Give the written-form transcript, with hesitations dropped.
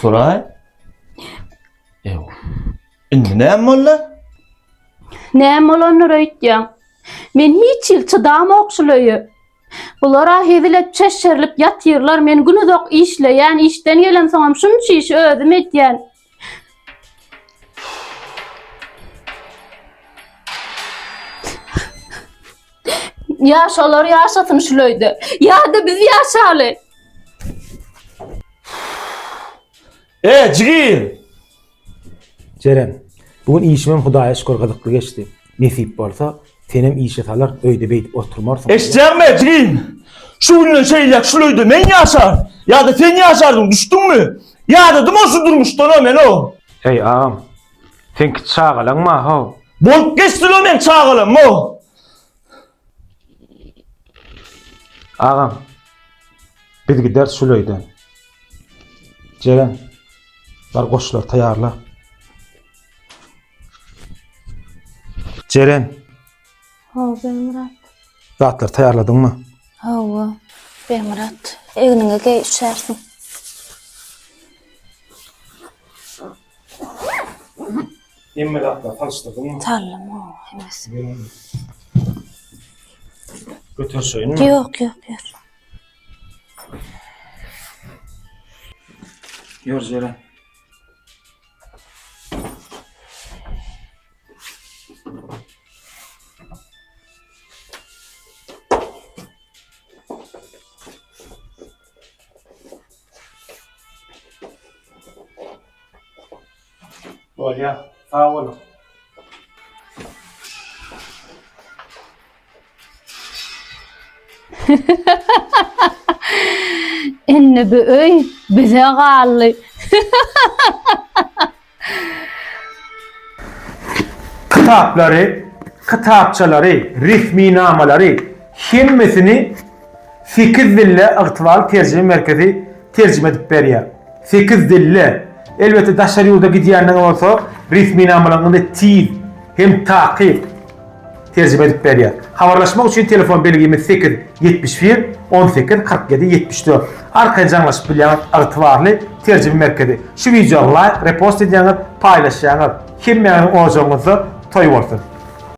Suraý? Ew. Indi näme boldy? Näme bolandyr öýtýäň? Men hiç ýyl çydamok şul öýe. Bular-a hezil edip çeşşerilip ýatyrlar, men gün uzak işleýän, işden gelemsoňam şunça işi özüm edýän. Ýa şolar ýaşasyn şul öýde, ýa-da biz ýaşaly. E, jigim! Jeren, bu gün işimem Hudaýa şükür gyzykly geçdi. Nesip bolsa, senem işe salar, öýde beýdip oturmarsyň. Eşitýäňmi, jigim? Şu günden şeýläk şul öýde men ýaşaryn, ýa-da sen ýaşarsyň, düşdüňmi? Ýadadym-ow şu durmuşdan-ow men-ow. Eý, agam, seňki çagalaň bar-how. Bolup geçsin-ow meň çagalam-ow. Agam, biz gideris şul öýden. Jeren, bar goşlary taýýarla. Jeren. Hawa, Begmyrat. Zatlary taýýarladyňmy? Hawa, Begmyrat. Egniňe geý, üşärsiň. Hemme zatlary salyşdyrdyňmy? Saldym, hawa, hemmesini. Göterişeýinmi? Ýok, ýok, ýör. Ýör Jeren. Bolýa, sag boluň. Indi bu öý bize galdy. Kitaplary, kitapçalary, resminamalary hemmesini sekiz dilde Ygtybarly terjime merkezi terjime edip berýär. Sekiz dilde. Elbetde daşary ýurda gidýändigiň bolsa resminamalaryňyzy tiz hem takyk terjime edip berýär. Habarlaşmak üçin telefon belgimiz 8 71 18 47 74. Arkaýyn jaňlaşyp bilýäňiz Ygtybarly terjime merkezi. Şu wideo laýk, repost edýäňiz, paýlaşýaňyz. Hemmäňiziň ojagyňyzda toý bolsun.